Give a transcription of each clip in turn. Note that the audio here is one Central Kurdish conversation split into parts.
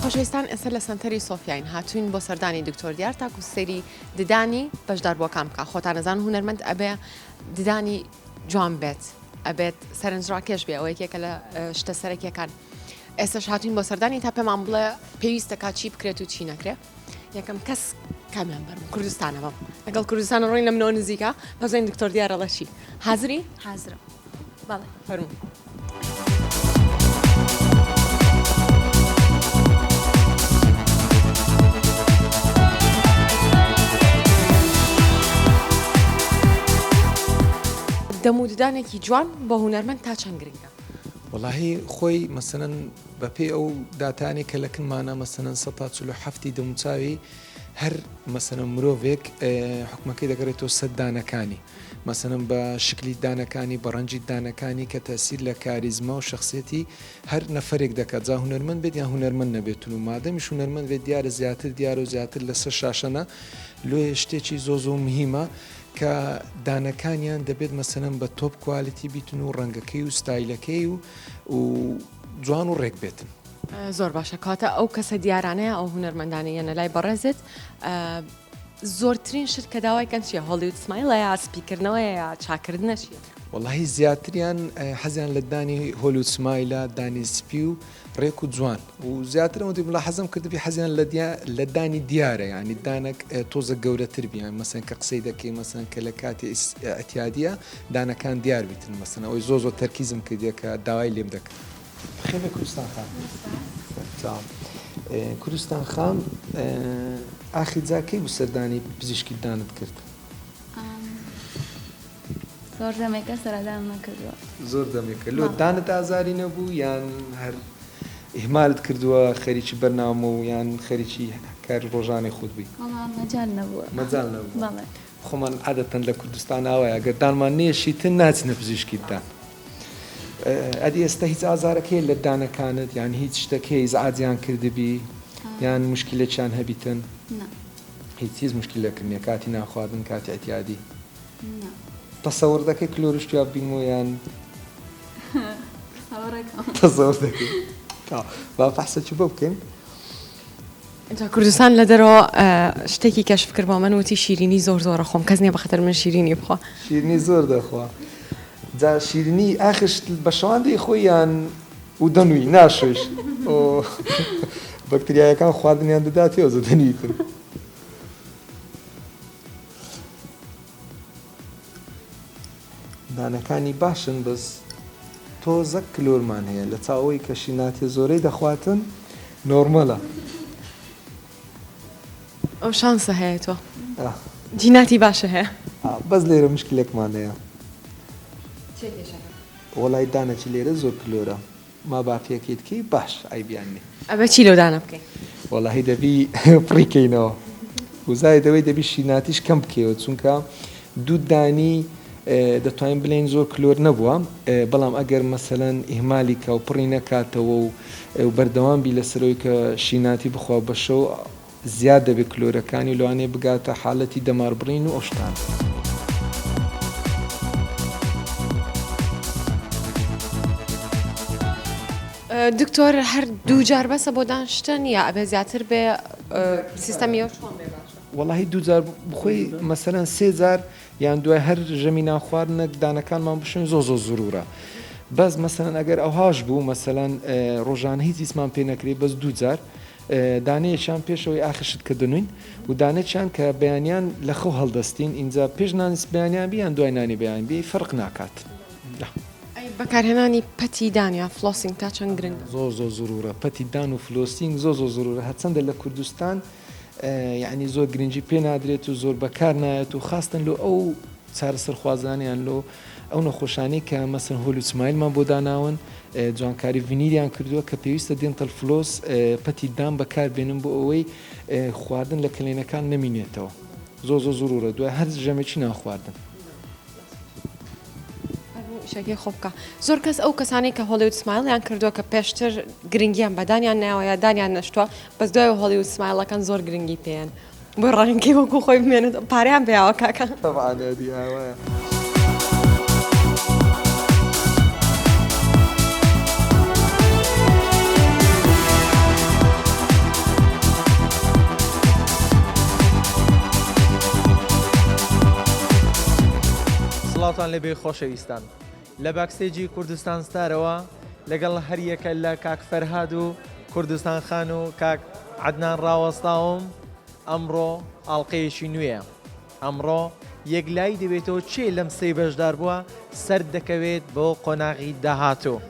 خۆشەویستان ئێستا لە سەنتەری سۆفیاین هاتوین بۆ سەردانی دکتۆر دیار تاکو سەیری ددانی بەشداربووەکان بکا خۆتان ئەزان هونەرمەند ئەبێ ددانی جوان بێت ئەبێت سەرنجڕاکێش بێ ئەوە یەکێکە لە شتە سەرەکیەکان ئێستش هاتوین بۆ سەردانی تا پێمان بڵێ پێویستە کا چی بکرێت و چی نەکرێ یەکەم کەس کامیان بەرم کوردستانە بم لەگەڵ کوردستان ڕۆین لە منەوە نزیکە بەزین دکتۆر دیارە ڵە چی حازری حازرم بەڵێ فەرموو. دەم و ددانێکی جوان بۆ هونەرمەند تا چەند گرنگە؟ وەڵاهی خۆی مەسەلەن بەپێی ئەو داتانەی کە لە کنمانە مەسەلەن سەتا 47 ی دەموچاوی هەر مەسەلەن مرۆڤێک حکومەکەی دەگەڕێتەوە سەر دانەکانی مەسەلەن بە شکلی دانەکانی بە ڕەنگی دانەکانی کە تەسیر لە کاریزما و شخصیەتی هەر نەفەرێک دەکات جا هونەرمەند بێت یان هونەرمەند نەبێتن و مادەمیش هونەرمەند بێت دیارە زیاتر دیارە و زیاتر لەسەر شاشەنە لۆیە شتێکی زۆ زۆ مهمە کە دانەکانیان دەبێت مەسەلەن بە top quality بیتن و ڕەنگەکەی و ستایلەکەی و و جوان و ڕێک بێتن. زۆر باشە کەواتە ئەو کەسە دیارانەیە ئەو هونەرمەندانەی یەنە لای بەڕێزت زۆرترین شت کە داوای کەن چیە Hollywood smile ە یا سپیکردنەوەیە یا چاکردنە چیە؟ وەڵاهی زیاتریان حەزیان لە دانی Hollywood smile ە دانی سپی و ڕێک و جوان و زیاتر ئەوەندەی ملاحەزەم کردبی حەزیان لە لە دانی دیارە یعنی دانەک تۆزە گەورەتر بی یان مەسەن کە قسەی دەکەی مەسەن کە لە کاتی ئیعتیادیە دانەکان دیار بیتن مەسەن ئەوەی زۆر زۆر تەرکیزم کردیە کە داوای لێم دەکرد. بەخێر بێ کوردستان خان. سەرچاوم. کوردستان خان ئاخیر جار کەی بوو سەردانی پزیشکی دانت کرد؟ زۆر دەمێکە سەردانم نەکردووە. زۆر دەمێکە. لۆ دانت ئازاری نەبوو یان هەر ئیهمالت کردووە خەریکی بەرنامە و یان خەریکی کاری ڕۆژانەی خۆت بووی؟ وەڵا مەجال نەبووە. مەجال نەبووە. بەڵێ. خۆمان عادەتەن لە کوردستان ئاوایە گەر دانمان نەیەشیتن ناچنە پزیشکی ددان. ئەدی ئێستا هیچ ئازارەک هەیە لە دانەکانت یان هیچ شتەک هەیە ئیزعاجیان کردبی یان موشکیلەکیان هەبیتن؟ نا. هیچ هیچ موشکیلەکت نیە کاتی نان خواردن کاتی ئیعتیادی؟ نا. تەسەور دەکەی کلۆرش تیا ببینمەوە یان؟ تەسەورەکەم. تەسەور دەکەی. تەواو با فەحسەکی بۆ بکەین. ئینجا کوردستان لە دەرەوە شتێکی کەشف کرد بۆ من وتی شیرینی زۆر زۆر ئەخۆم کەس نییە بەخەتەر من شیرینی بخوا. شیرینی زۆر دەخوا جا شیرینی ئاخر شت بە شەوان دەیخۆی یان و دەنووی ناشۆیش ئۆ بەکتریایەکان خواردنیان دەداتێ ئەوجا دەنوویتن. دانەکانی باشن بەس تۆزەک کلۆرمان هەیە لە چاو ئەوەی کە شیناتێ زۆرەی دەخواتن نۆرمەلە. ئەو شانسە هەیە تۆ جیناتی باشە هەیە. بەس لێرە مشکلێکمان هەیە. وەڵای دانەکی لێرە زۆر کلۆرە. ما باقیەکەیت کەی باش عەیبیان نی. ئەبێ چی لەو دانە بکەین؟ وەڵاهی دەبی پڕی کەینەوە و زاید ئەوەی دەبی شیرناتیش کەم بکەیەوە چونکە دوو دانی دەتوانین بلێین زۆر کلۆر نەبووە بەڵام ئەگەر مەسەلەن ئیهمالی کا و پڕی نەکاتەوە و بەردەوام بی لەسەرەوەی کە شیرناتی بخوا بە شەو زیاد دەبێت کلۆرەکانی و لەوانەیە بگاتە حالەتی دەماربڕین و ئەو شتانە. دکتۆر هەر دووجار بەسە بۆ دانشتن یا ئەبێ زیاتر بێ سیستەمی ئەو چۆن بێ باشە؟ وەڵاهی دووجار بخۆی مەسەلەن سێ جار یان دوای هەر ژەمی نان خواردنەک دانەکانمان بشۆین زۆر زۆر زرورە بەس مەسەلەن ئەگەر ئەوهاش بوو مەسەلەن ڕۆژانە هیچ هیچمان پێ نەکرێ بەس دووجار دانەیەکیان پێش ئەوەی ئاخر شت کە دەنووین و دانەکیان کە بەیانیان لە خەو هەڵدەستین ئینجا پێش نانی بەیانیان بی یان دوای نانی بەیان بی فەرق ناکات. ئەی. بەکارهێنانی پەتی دان یا flossing تا چەند گرنگە؟ زۆر زۆر زرورە پەتی دان و flossing زۆر زۆر زرورە هەرچەندە لە کوردستان یەعنی زۆر گرنگی پێ نادرێت و زۆر بەکار نایەت و خاستن لۆ ئەو چارەسەرخوازانە یان لۆ ئەو نەخۆشانەی کە مەسەن Hollywood smile مان بۆ داناون جوانکاری ڤینیریان کردووە کە پێویستە dental floss پەتی دان بەکار بێنن بۆ ئەوەی خواردن لە کەلێنەکان نەمینێتەوە زۆر زۆر زرورە دوای هەر ژەمێکی نان خواردن. فەرموو ئیشەکەی خۆ بکە. زۆر کەس ئەو کەسانەی کە Hollywood smile یان کردووە کە پێشتر گرنگیان بە دانیان ناوە یا دانیان نەشتووە بەس دوای Hollywood smile ەکان زۆر گرنگی پێیان بۆ ڕەنگی وەکو خۆی بمێنێت پارەیان پێیاوە کاکە. تەبعەن ئەدی ئاوایە. سڵاوتان لێبێ خۆشەویستان لە backstage ی کوردستان ستارەوە لەگەڵ هەریەکە لە کاک فەرهاد و کوردستان خان و کاک عەدنان ڕاوەستاوم ئەمڕۆ ئاڵلقەیەکی نوێیە ئەمڕۆ یەکلایی دەبێتەوە کێ لەم سێ بەشداربووە سەر دەکەوێت بۆ قۆناغی داهاتوو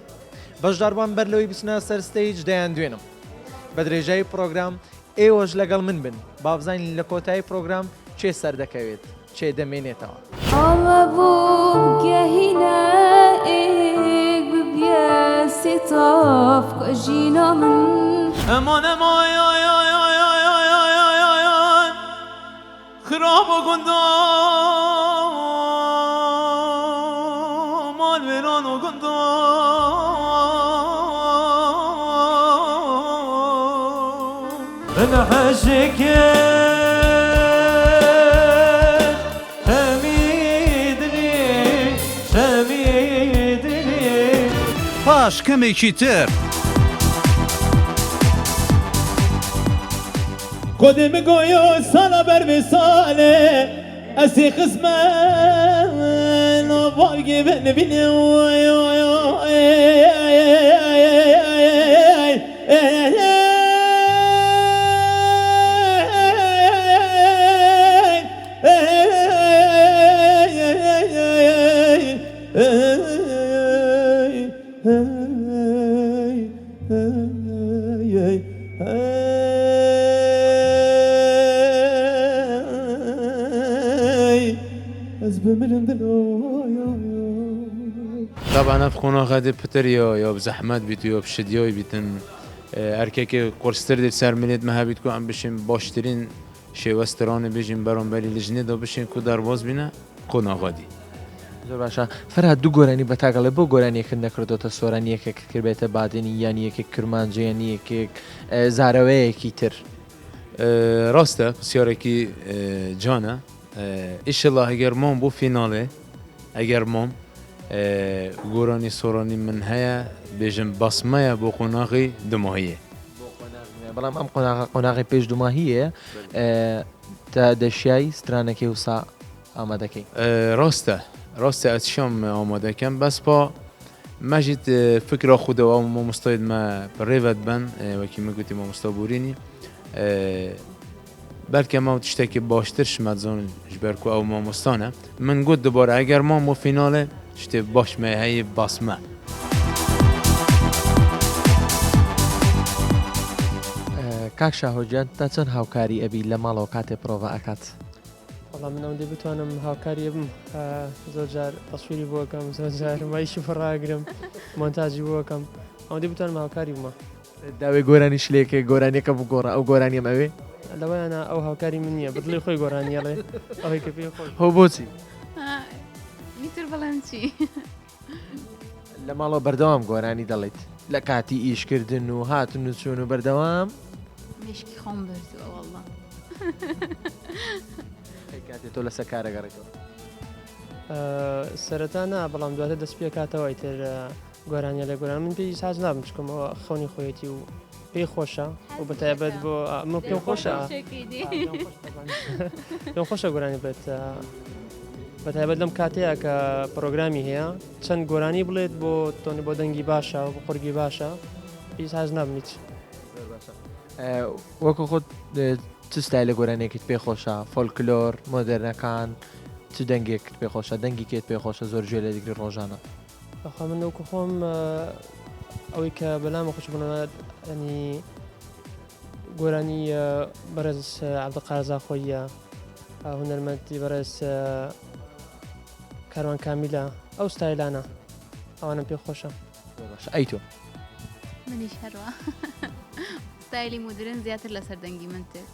بەشداربووان بەر لەوەی بچنە سەر stage دەیاندوێنم بە درێژایی پرۆگرام ئێوەش لەگەڵ من بن با بزانین لە کۆتایی پرۆگرام کێ سەر دەکەوێت کێ دەمێنێتەوە. خراب و گوندا مال وێران و گوندا. من حەژێکێ شەمی دلی شەمی دلی. پاش کەمێکی تر. خودێ من گۆیۆ سالا بەر وێ سالێ ئەسێ خزمە ناڤارگێ ڤێ نڤینێ تەبعەن ئەف قۆناغە دێ پتر یا یا bi زەحمەت بیت و یا bi شدیای بیتن ئەرکێکی قورستر دێ سەر ملێت me هەبیت کو ئەم بشین باشترین شێوە سترانێ بێژین بەرامبەری لجنێ دا بشین کو دەرباز بینە قۆناغا دی. زۆر باشە فەرهاد دوو گۆرانی بە تاک ئەڵێ بۆ گۆرانیەکت نەکردۆتە سۆرانی یەکێکت کردبێتە بادینی یان یەکێک کرمانجی یان یەکێک زارەوەیەکی تر؟ ڕاستە پرسیارێکی جانە ئیشەڵا ئەگەر مام بۆ فیناڵێ ئەگەر مام گۆرانی سۆرانی من هەیە بێژم بەسمەیە بۆ قۆناغی دوماهیێ. بۆ قۆناغی دوماهی بەڵام ئەم قۆناغە قۆناغی پێش دوماهیە تا دەشیای سترانەکەی وسا ئامادەکەی. ڕاستە ڕاستە ئەچیام ئامادەکەم بەس پا مەژید فکرا خودە ئەو مامۆستایت مە پڕێڤەت بن وەکی من گوتی مامۆستا بورینی بەلکە مە تشتێکی باشتر شمەت زان ji ber ku ew mamostane min got dubare eger mam bo fînalê tiştê baş me heye basme. کاک شاهۆ گیان تا چەند هاوکاری ئەبی لە ماڵەوە کاتێ پرۆڤە ئەکات؟ وەڵا من ئەوەندەی بتوانم هاوکاری ئەبم زۆر جار تەسویری بۆ ئەکەم زۆر جار مایشی بۆ ڕاگرم مۆنتاجی بۆ ئەکەم ئەوەندەی بتوانم هاوکاری بوومە. داوێ گۆرانی شلێکێ گۆرانیەکە بگۆڕە ئەو گۆرانیەم ئەوێ. لەوەیانە ئەو هاوکاری من نییە بەدڵی خۆی گۆرانی ئەڵێ ئەوەی کە پێی خۆش. هۆ بۆچی؟ ئیتر بڵێم چی؟ لە ماڵەوە بەردەوام گۆرانی دەڵێیت لە کاتی ئیشکردن و هاتن و چوون و بەردەوام؟ مێشکی خۆم بردووە وەڵڵا. ئەی کاتێ تۆ لەسەر کار ئەگەڕێیتەوە؟ سەرەتا نا بەڵام دواتر دەست پێکاتەوە ئیتر گۆرانیە لە گۆران من پێی ساز نابم چکەمەوە خەونی خۆیەتی و پێی خۆشە و بە تایبەت بۆ من پێم خۆشە پێم خۆشە گۆرانی بێت بە تایبەت لەم کاتەیە کە پرۆگرامی هەیە چەند گۆرانی بڵێت بۆ تۆنی بۆ دەنگی باشە و قورگی باشە پێی ساز نابم هیچ. وەکو خۆت چ ستایلە گۆرانیەکت پێ خۆشە فۆلکلۆر مۆدێرنەکان چ دەنگێکت پێ خۆشە دەنگی کێت پێ خۆشە زۆر گوێ لێ دەگری ڕۆژانە؟ بەخوا من وەکو خۆم ئەوەی کە بەلامە خۆش بوونەوە ینی گۆرانی بەڕێز عەبدولقادر زاخۆییە، هونەرمەندی بەڕێز کاروان کامیلە، ئەو ستایلانە ئەوانم پێ خۆشە. باشە ئەی تۆ؟ منیش هەروە ستایلی مودرن زیاتر لەسەر دەنگی من تر.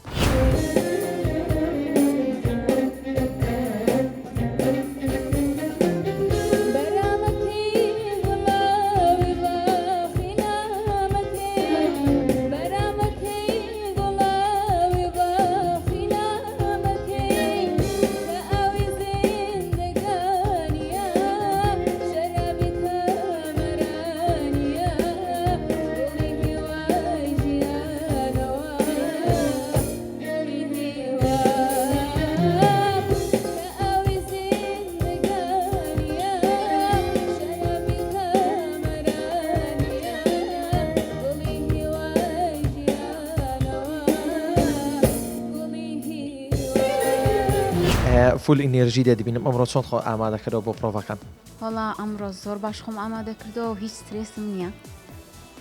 Full energy دەبینم ئەمڕۆ چۆن خۆ ئامادە کردەوە بۆ پرۆڤەکان؟ وەڵا ئەمڕۆ زۆر باش خۆم ئامادە کردەوە و هیچ سترێسم نییە.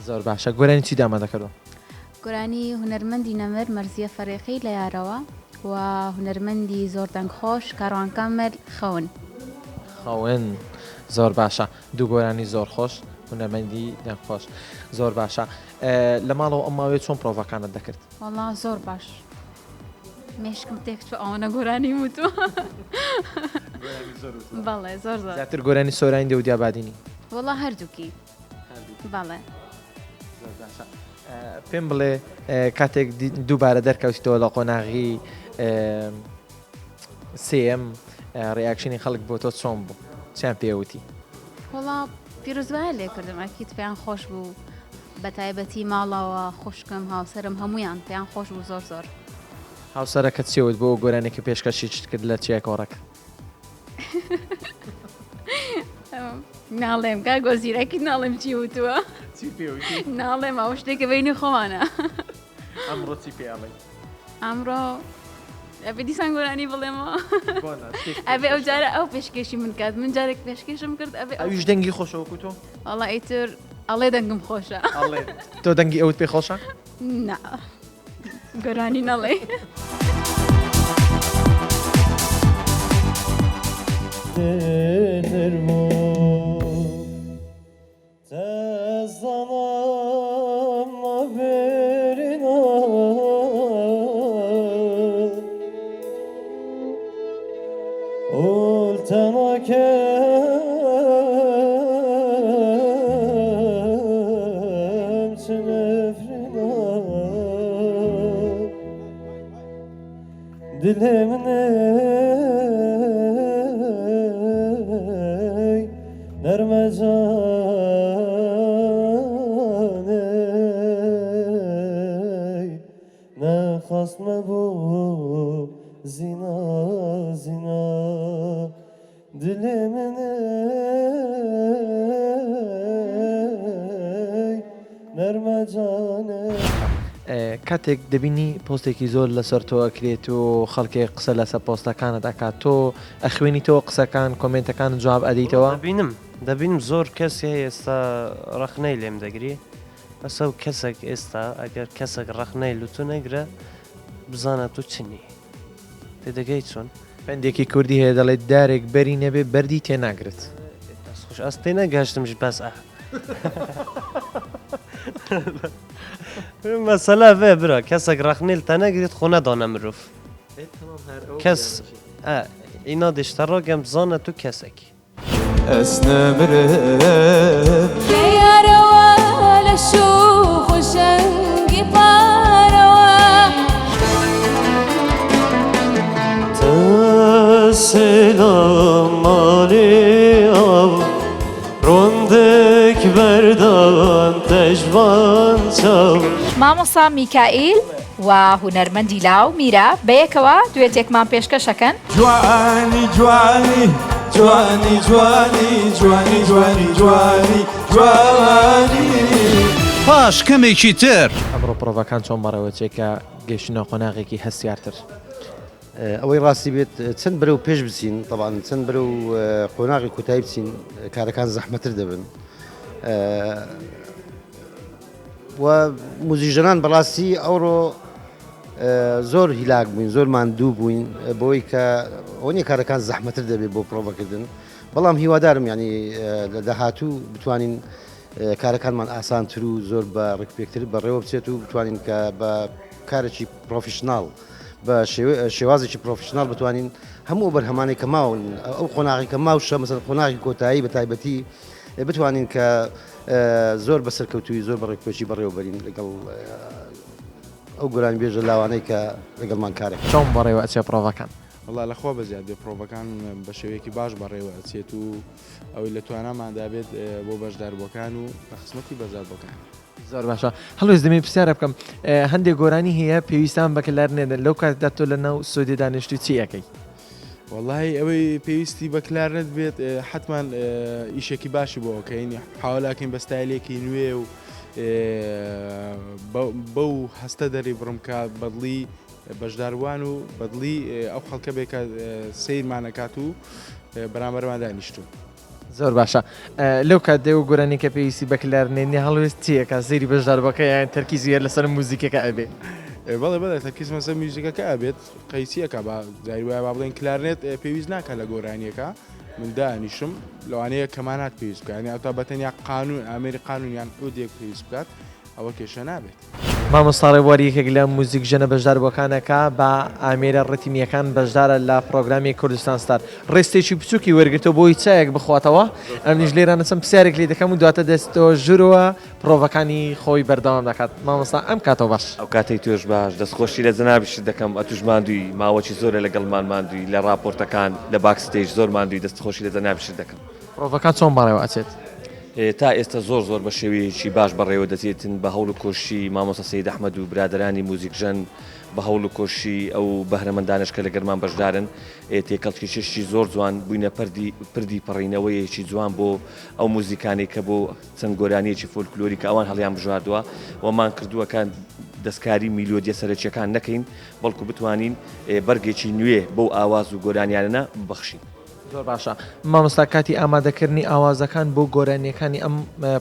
زۆر باشە گۆرانی چی ئامادە کردووە؟ گۆرانی هونەرمەندی نەمر مەرزیە فەرێقی لە یارەوە و هونەرمەندی زۆر دەنگخۆش کاروان کامل خەون. خەون زۆر باشە دوو گۆرانی زۆر خۆش هونەرمەندی دەنگخۆش زۆر باشە لە ماڵەوە ئەم ماوەیە چۆن پرۆڤەکانت دەکرد؟ وەڵا زۆر باش مێشکم تێکچوو ئەوەنە گۆرانی وتووە. بەڵێ زۆر زۆر. زیاتر گۆرانی سۆرانی دەوت یا بادینی؟ وەڵا هەردووکی. بەڵێ. زۆر باشە پێم بڵێ کاتێک دووبارە دەرکەوتیتەوە لە قۆناغی سێیەم reaction ی خەڵک بۆ تۆ چۆن بوو چیان پێوتی؟ وەڵا پیرۆزبایان لێ کردم ئەکید پێیان خۆش بوو بە تایبەتی ماڵەوە خوشکم هاوسەرم هەمویان پێیان خۆش بوو زۆر زۆر. هاوسەرەکەت چی وت بۆ گۆرانیەکە پێشکەشی چت کرد لە چیای کۆڕەک؟ ناڵێم کاک وەزیر ئەکید ناڵێم چی وتووە. چی پێ وتی؟ ناڵێم ئەوە شتێکە بەینی خۆمانە. ئەمڕۆ چی پێ ئەڵێی؟ ئەمڕۆ ئەبێ دیسان گۆرانی بڵێمەوە. ئەبێ ئەو جارە ئەو پێشکێشی من کات من جارێک پێشکێشم کرد ئەبێ ئەویش دەنگی خۆشە وەکو تۆ؟ وەڵا ئیتر ئەڵێ دەنگم خۆشە. ئەڵێ تۆ دەنگی ئەوت پێ خۆشە؟ نا. گۆرانی نەڵێ. کاتێک دەبینی پۆستێکی زۆر لەسەر تۆ ئەکرێت و خەڵکێک قسە لەسەر پۆستەکانت ئەکات تۆ ئەخوێنیتەوە قسەکان کۆمێنتەکان جواب ئەدەیتەوە؟ دەبینم دەبینم زۆر کەس هەیە ئێستا ڕەخنەی لێم دەگری بەس ئەو کەسەک ئێستا ئەگەر کەسەک ڕەخنەی لە تۆ نەگرە بزانە تۆ چنی تێدەگەی چۆن؟ پەندێکی کوردی هەیە دەڵێت دارێک بەری نەبێ بەردی تێناگرێت. دەست خۆش ئەس تێنەگەشتم بەس ئە مەسەلە ڤێ برا کەسێک ڕەخنەی لە تەنەگرێت خۆ نەدانە مرۆڤ کەس ئینا دێشتە ڕاگەم بزانە تو کەسێکی. ئەس نەمرم. لە یارەوە لە شوخ و شەنگی پارەوە. تەسێلام ماڵی ئاو ڕۆندک بەردان تەژوان چاو. مامۆستا میکائیل و هونەرمەندی لاو میرا بەیەکەوە دوێتێکمان پێشکەش ئەکەن. جوانی جوانی جوانی جوانی جوانی جوانی جوانی جوانی. پاش کەمێکی تر. ئەمڕۆ پرۆڤەکان چۆن بەڕێوەچێ کە گەیشتنە قۆناغێکی هەستیارتر؟ ئەوەی ڕاستی بێت چەند بەرەو پێش بچین تەبان چەند بەرەو قۆناغی کۆتایی بچین کارەکان زەحمەتر دەبن و موزیژەنان بەڕاستی ئەوڕۆ زۆر هیلاک بووین زۆر ماندوو بووین بۆی کە ئەوە نیە کارەکان زەحمەتر دەبێت بۆ پرۆڤەکردن بەڵام هیوادارم ینی لە داهاتوو بتوانین کارەکانمان ئاسانتر و زۆر بە ڕێکوپێکتر بەڕێوە بچێت و بتوانین کە بە کارێکی پرۆفیشناڵ بە شێوازێکی پرۆفیشناڵ بتوانین هەموو ئەو بەرهەمانەی کە ماون ئەو قۆناغی کە ماوشە مەسەن قۆناغی کۆتایی بە تایبەتی بتوانین کە زۆر بە سەرکەوتووی زۆر بە ڕێکوپێکی بەڕێوەبەرین لەگەڵ ئەو گۆرانیبێژە لاوانەی کە لەگەڵمان کارەکەن. چۆن بەڕێوە ئەچێ پڕۆڤەکان؟ وەڵا لە خوا بەزیاد بێ پڕۆڤەکان بە شێوەیەکی باش بەڕێوە ئەچێت و ئەوەی لە تواناماندا بێت بۆ بەشداربووەکان و لە خزمەتی بەشداربووەکانین. زۆر باشە هەڵوێست دەمەوێت پرسیارە بکەم هەندێک گۆرانی هەیە پێویستان بە کلارنێتە لەو کاتدا تۆ لە ناو ستۆدیۆ دانیشتووی چی ئەکەی؟ وەڵاهی ئەوەی پێویستی بە کلارنێت بێت حەتمان ئیشێکی باشی بۆ ئەکەین حاول ئەکەین بە ستایلێکی نوێ و بەو هەستە دەری بڕم کە بەدڵی بەشداربووان و بەدڵی ئەو خەڵکە بێ کە سەیرمان ئەکات و بەرامبەرمان دانیشتوون. زۆر باشە لەو کاتەی و گۆرانی کە پێویستی بە کلارنێت نیە هەڵوێست چیە کە سەیری بەشداربووەکە یان تەرکیزی هەر لەسەر موزیکەکە ئەبێ؟ بەڵێ بەڵێ تەرکیزم لەسەر میوزیکەکە ئەبێت قەیچی ئەکا با جاری وایە با بڵێن کلارنێت پێویست ناکا لە گۆرانیەکە من دانیشم لەوانەیە کەمانات پێویست بکات یانی ئەوتا بەتەنیا قانون ئامێری قانون یان عودێک پێویست بکات ئەوە کێشە نابێت. مامۆستا ڕێبوار یەکێک لە موزیکژەنە بەشداربووەکانە کە بە ئامێرە ڕیتمییەکان بەشدارە لە پڕۆگرامی کوردستان ستار. ڕێستێکی بچووکی وەرگرتووە بۆ ئەوەی چایەک بخواتەوە. ئەمنیش لێرانە چەند پرسیارێک لێ دەکەم و دواتر دەچێتەوە ژوورەوە پڕۆڤەکانی خۆی بەردەوام دەکات. مامۆستا ئەم کاتەو باش. ئەو کاتەی تۆش باش. دەستخۆشی لە جەنابیشت دەکەم ئەتوش ماندووی ماوەکی زۆرە لەگەڵمان ماندووی لە ڕاپۆرتەکان لە backstage زۆر ماندووی دەستخۆشی لە جەنابیشت دەکەم. پڕۆڤەکان چۆن بەڕێوە ئەچێت؟ تا ئێستا زۆر زۆر بە شێوەیەکی باش بەڕێوە دەچێتن بە هەوڵ و کۆششی مامۆستا سەید ئەحمەد و برادەرانی موزیکژەن بە هەوڵ و کۆششی ئەو بەهرەمەندانەش کە لەگەرمان بەشدارن تێکەڵکێشێکی زۆر جوان بووینە پردی پردی پەڕینەوەیەکی جوان بۆ ئەو موزیکانەی کە بۆ چەند گۆرانیەکی فۆلکلۆری کە ئەوان هەڵیان بژاردووە وەمان کردووە کە دەستکاری میلۆدیە سەرەکیەکان نەکەین بەڵکو بتوانین بەرگێکی نوێ بەو ئاواز و گۆرانیانە ببەخشین. زۆر باشە مامۆستا کاتی ئامادەکردنی ئاوازەکان بۆ گۆرانیەکانی ئەم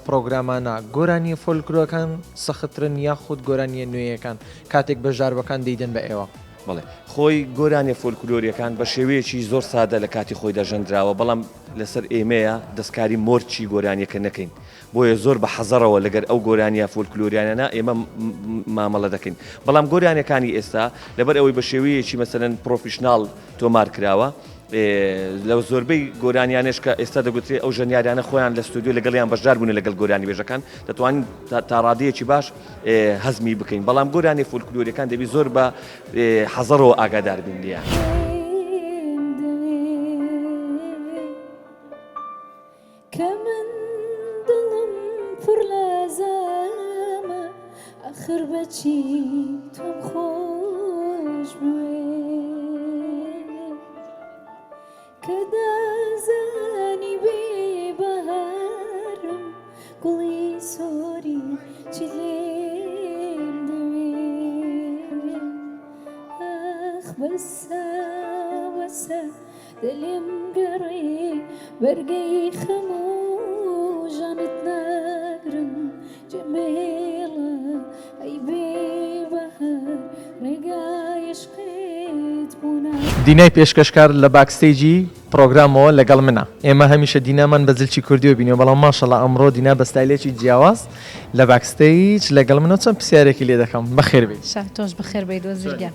پڕۆگرامانە گۆرانیە فۆلکلۆرەکان سەختترن یاخود گۆرانیە نوێیەکان کاتێک بەشداربەکان دەیدەن بە ئێوە؟ بەڵێ خۆی گۆرانیە فۆلکلۆریەکان بە شێوەیەکی زۆر سادە لە کاتی خۆیدا ژەندراوە بەڵام لەسەر ئێمەیە دەستکاری مۆرکی گۆرانیەکە نەکەین بۆیە زۆر بە حەزەڕەوە لەگەر ئەو گۆرانیە فۆلکلۆریانەنا ئێمە مامەڵە دەکەین بەڵام گۆرانیەکانی ئێستا لەبەر ئەوەی بە شێوەیەکی مەسەلەن پرۆفیشناڵ تۆمار کراوە لە زۆربەی گۆرانیانش کە ئێستا دەگوترێ ئەو ژەنیارانە خۆیان لە ستۆدیۆ لەگەڵیان بەشدار بوون لەگەڵ گۆرانی بێژەکان دەتوانین تا ڕادەیەکی باش هەزمی بکەین بەڵام گۆرانی فۆلکلۆریەکان دەبی زۆر بە حەزەرەوە ئاگادار بین لێیان. کە من دڵم پڕ لە زامە ئاخر بە چی تۆم خۆش بوێ کە دەزانی بێ بەهارم گوڵی سۆری چی لێم دەوێ ئاخ بەسە بەسە دلم گەڕێ بەرگەی خەم و ژانت ناگرم جێمهێڵە ئەی بێ بەهار ڕێگای عشقت بۆ ناگرم. دینای پێشکەشکار لە backstage ی پڕۆگرامەوە لەگەڵ منە ئێمە هەمیشە دینامان بە جلکی کوردیەوە بینیوە بەڵام ماشەڵا ئەمڕۆ دینا بە ستایلێکی جیاواز لە backstage لەگەڵ منە چەند پرسیارێکی لێ دەکەم بەخێر بێیت. شا تۆش بەخێر بێیت وەزیر گیان.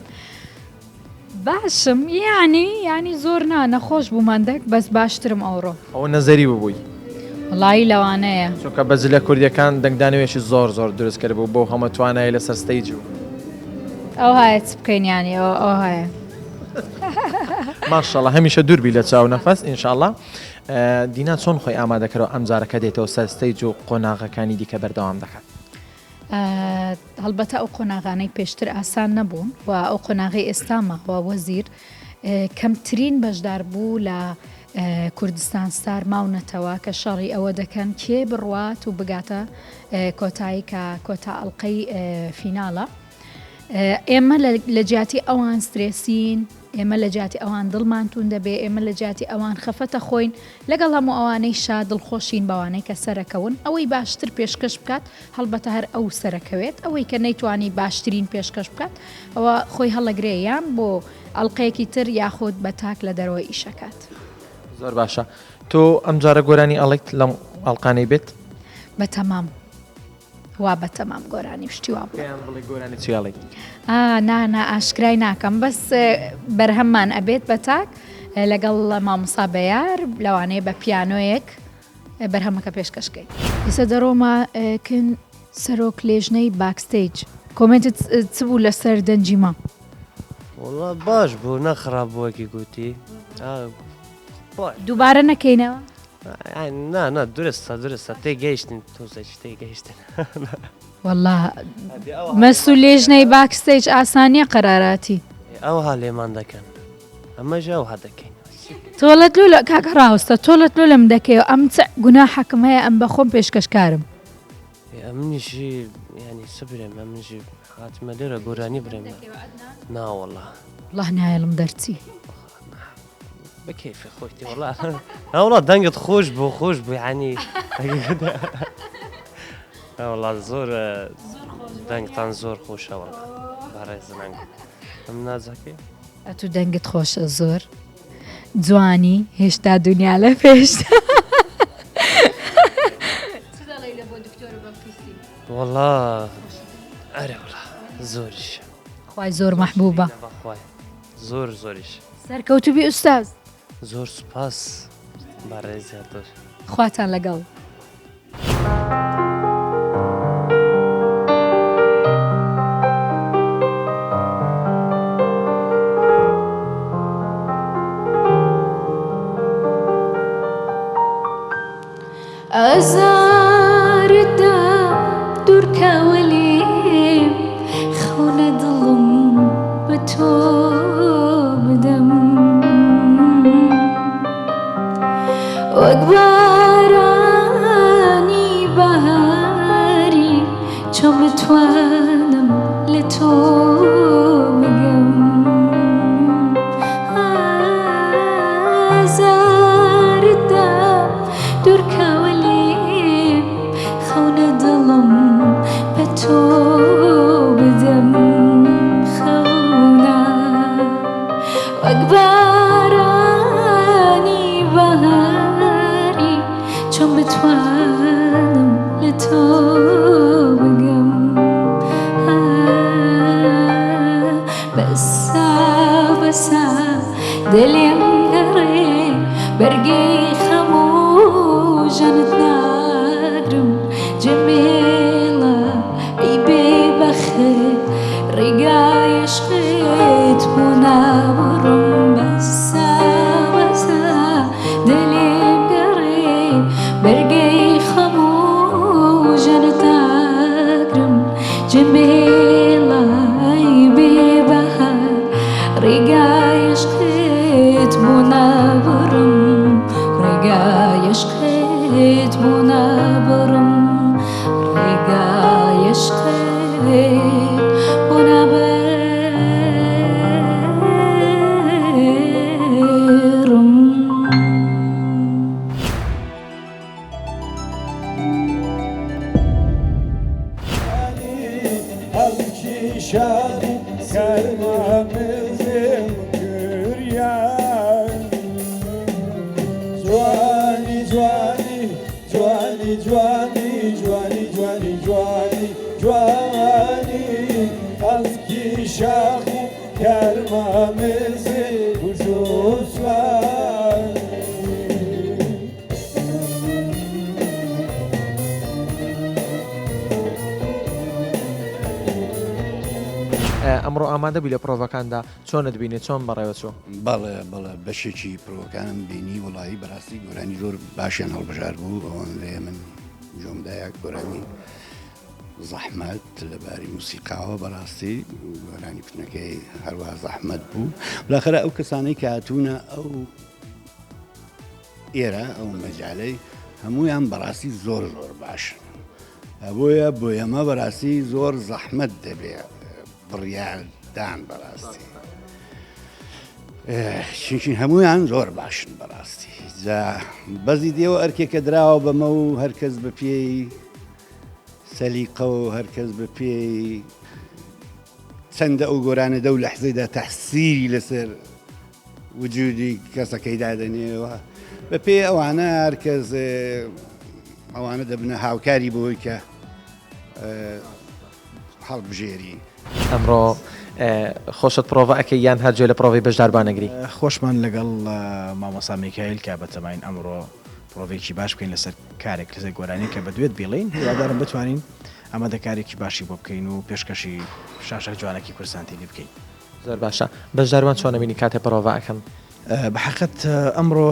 باشم یانی یانی زۆر نا نەخۆش بووم هەندەک بەس باشترم ئەوڕۆ. ئەوە نەزەری ببووی. وەڵایی لەوانەیە. چونکە بە جلە کوردیەکان دەنگدانەوەیەکی زۆر زۆر دروست کردبوو بەو هەمە توانایەی لەسەر stage بوو. ئەوهایە چ بکەین یانی ئەوە ئەوهایە. ماشاءاللە هەمیشە دوور بی لە چاو نەفەس انشاءاللە. دینا چۆن خۆی ئامادە کردوە ئەمجارە کە دێتەوە سەر stage و قۆناغەکانی دیکە بەردەوام دەکات؟ هەڵبەتە ئەو قۆناغانەی پێشتر ئاسان نەبوون و ئەو قۆناغەی ئێستا ماوە وەزیر کەمترین بەشداربوو لە کوردستان ستار ماونەتەوە کە شەڕی ئەوە دەکەن کێ بڕوات و بگاتە کۆتایی کە کۆتا ئەڵلقەی فیناڵە. ئێمە لە جیاتی ئەوان سترێسین. ئێمە لە جیاتی ئەوان دڵمان توند دەبێ، ئێمە لە جیاتی ئەوان خەفەت ئەخۆین، لەگەڵ هەموو ئەوانەیشا دڵخۆشین بەوانەی کە سەرەکەون، ئەوەی باشتر پێشکەش بکات هەڵبەتە هەر ئەو سەرەکەوێت، ئەوەی کە نەیتوانی باشترین پێشکەش بکات ئەوە خۆی هەڵەگرێ یان بۆ ئەڵقەیەکی تر یاخود بە تاک لە دەرەوە ئیشەکات. زۆر باشە تۆ ئەمجارە گۆرانی ئەڵێیت لەم ئەڵقانەی بێت؟ بەتەمام. وا بەتەمام گۆرانی و شتی وا بڵێم. پێیان بڵێ گۆرانی چی ئەڵێیت؟ ئا نا نا ئاشکرای ناکەم بەس بەرهەممان ئەبێت بە تاک لەگەڵ مامۆستا بەیار لەوانەیە بە پیانۆیەک بەرهەمەکە پێشکەش کەین. ئێستا دەڕۆمە کن سەرۆک لێژنەی باکستەیج. کۆمێنتت چ بوو لەسەر دەنگی مام؟ وەڵا باش بوو نە خراپ بوو وەکی گوتی. دووبارە نەکەینەوە؟ نا نا درستە درستە تێگەیشتن تۆزێک تێگەیشتن. وەڵا مەسو لێژنەی باکستەیج ئاسان نییە قەراراتی. ئەوها لێمان دەکەن ئەمەش ئەوها دەکەین. تۆڵەت لۆ لە کاکە ڕاوەستە تۆڵەت لۆ لەم دەکەیەوە ئەم چ گوناحەکم هەیە ئەم بەخۆم پێشکەشکارم. ئەمنیشی یانی چ برێم ئەمنیشی هاتمە لێرە گۆرانی برێم نا وەڵا. وەڵا نایەڵم دەرچی. بە کەیفی خۆیتی وەڵا وەڵا دەنگت خۆش بوو خۆش بوو یعنی وەڵا زۆر دەنگتان زۆر خۆشە وەڵا بەڕێزنگ ئەم نازەکەی ئەتوو دەنگت خۆشە زۆر جوانی هێشتا دنیا لە پێش وەڵا ئەرێ وەڵا زۆریش خوای زۆر مەحبوبە بەخوای زۆر زۆریش. سەرکەوتوبی ئوستاز. زۆر سوپاس بەڕێز زیاتر. خواتان لەگەڵ. ئازارت دام دوورکەوە لێم خەونە دڵم بە تۆ بدەم وەک بارانی بەهاری چۆن بتوانم لە تۆ بگەم ئازارت دام دوورکەوە لێم خەونە دڵم بە تۆ بدەم خەونە وەک بارانی بەهاری چۆن بتوانم لە تۆ بگەم بەسە بەسە دلیم گەڕێ بەرگەی خەم و ژەنت ناگرم جێمهێڵە ئەی بێ بەخت ڕێگای عشقت بۆ نابڕم بەسە بەسە دلیم گەڕێ بەرگەی خەم و ژەنت ناگرم جێمهێڵە ئەی بێ بەخت ڕێگای عشقت بۆ نابڕم ڕێگای عشقت بۆ نابڕم ڕێگای عشقت بۆ نابڕم. ئەمڕۆ ئامادە بووی لە پرۆڤەکاندا چۆنت بینی چۆن بەڕێوە چوو؟ بەڵێ بەڵێ بەشێکی پرۆڤەکانم بینی وەڵایی بەڕاستی گۆرانی زۆر باشیان هەڵبژارد بوو ئەوەندەیە من گوێم دایە گۆرانی زەحمەت لەباری موسیقاوە بەڕاستی گۆرانی کوتنەکەی هەروە زەحمەت بوو بلاخرە ئەو کەسانەی کە هاتوونە ئەو ئێرە ئەو مەجالەی هەمویان بەڕاستی زۆر زۆر باشن بۆیە بۆ ئێمە بەڕاستی زۆر زەحمەت دەبێ بڕیاردان بەڕاستی. چونکی هەموویان زۆر باشن بەڕاستی جا بەزی دێوە ئەرکێکە دراوە بەمە و هەرکەس بە پێی سەلیقە و هەرکەس بە پێی چەندە ئەو گۆرانە دەو لەحزەیدا تەحسیری لەسەر وجودی کەسەکەی دادەنێەوە بە پێی ئەوانە هەرکەس ئەوانە دەبنە هاوکاری بۆی کە هەڵبژێری. ئەمڕۆ خۆشت پڕۆڤە ئەکەی یان هەر گوێ لە پڕۆڤەی بەشداربوان ئەگری؟ خۆشمان لەگەڵ مامۆستا میکایل کە بەتەماین ئەمڕۆ پڕۆڤەیەکی باش بکەین لەسەر کارێک لەسەر گۆرانیەک کە بە دوێت بیڵێین هیوادارم بتوانین ئامادەکاریەکی باشی بۆ بکەین و پێشکەشی شاشە جوانەکی کوردستان تیڤی بکەین. زۆر باشە بەشداربوان چۆن ئەبینی کاتێ پڕۆڤە ئەکەن؟ بە حەقت ئەمڕۆ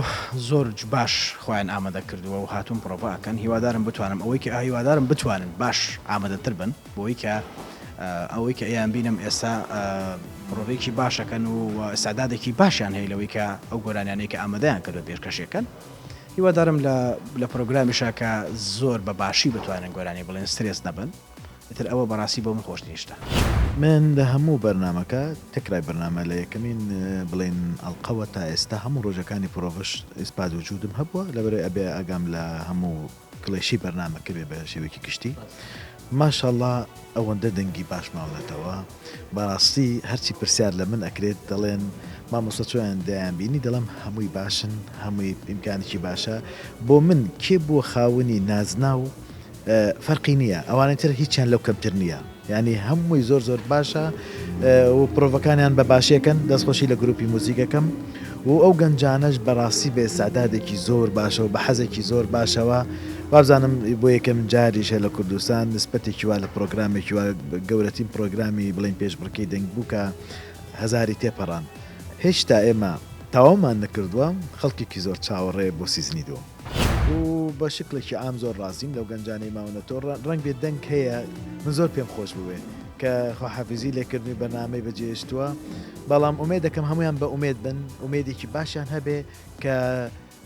زۆر باش خۆیان ئامادە کردووە و هاتوون پڕۆڤە ئەکەن هیوادارم بتوانم ئەوەی کە هیوادارم بتوانن باش ئامادەتر بن بۆی کە ئەوەی کە ئەیان بینم ئێستا پڕۆڤێکی باشەکەن و ئیستعدادێکی باشیان هەیە لەوەی کە ئەو گۆرانیانەی کە ئامادەیان کردووە پێشکەشیەکەن هیوادارم لە لە پرۆگرامیشا کە زۆر بە باشی بتوانن گۆرانی بڵێن سترێس نەبن ئیتر ئەوە بەڕاستی بۆ من خۆشترین شتە. من لە هەموو بەرنامەکە تێکرای بەرنامە لە یەکەمین بڵێین ئەڵقەوە تا ئێستا هەموو ڕۆژەکانی پرۆڤەش ئیسپاد وجودم هەبووە لەبەرئەوەی ئەبێ ئاگام لە هەموو کڵێشەی بەرنامەکە بێ بە شێوەیەکی گشتی ماشاءاللە ئەوەندە دەنگی باش ماونەتەوە بەڕاستی هەرچی پرسیار لە من ئەکرێت دەڵێن مامۆستا چۆیان دەیان بینی دەڵێم هەمووی باشن هەمووی ئیمکانێکی باشە بۆ من کێ بووە خاوەنی نازناو فەرقی نییە ئەوانەی تر هیچیان لەو کەمتر نییە یعنی هەمووی زۆر زۆر باشە و پرۆڤەکانیان بە باشیەکەن دەستخۆشی لە گروپی موزیکەکەم و ئەو گەنجانەش بەڕاستی بە ئیستعدادێکی زۆر باشە و بە حەزێکی زۆر باشەوە وابزانم بۆ یەکەم جاریشە لە کوردستان نسبەتێکی وا لە پرۆگرامێکی وا گەورەترین پرۆگرامی بڵێین پێشبڕکێی دەنگ بوو کە هەزاری تێپەڕاند هێشتا ئێمە تەواومان نەکردووە خەڵکێکی زۆر چاوەڕێیە بۆ season ی دووەم. و بە شکڵێکی عام زۆر ڕازیم لەو گەنجانەی ماونەتەوە ڕەنگ بێ دەنگ هەیە من زۆر پێم خۆش بووێ کە خواحافیزی لێکردن و بەرنامەی بەجێهێشتووە بەڵام ئومێد دەکەم هەموویان بە ئومێد بن ئومێدێکی باشیان هەبێ کە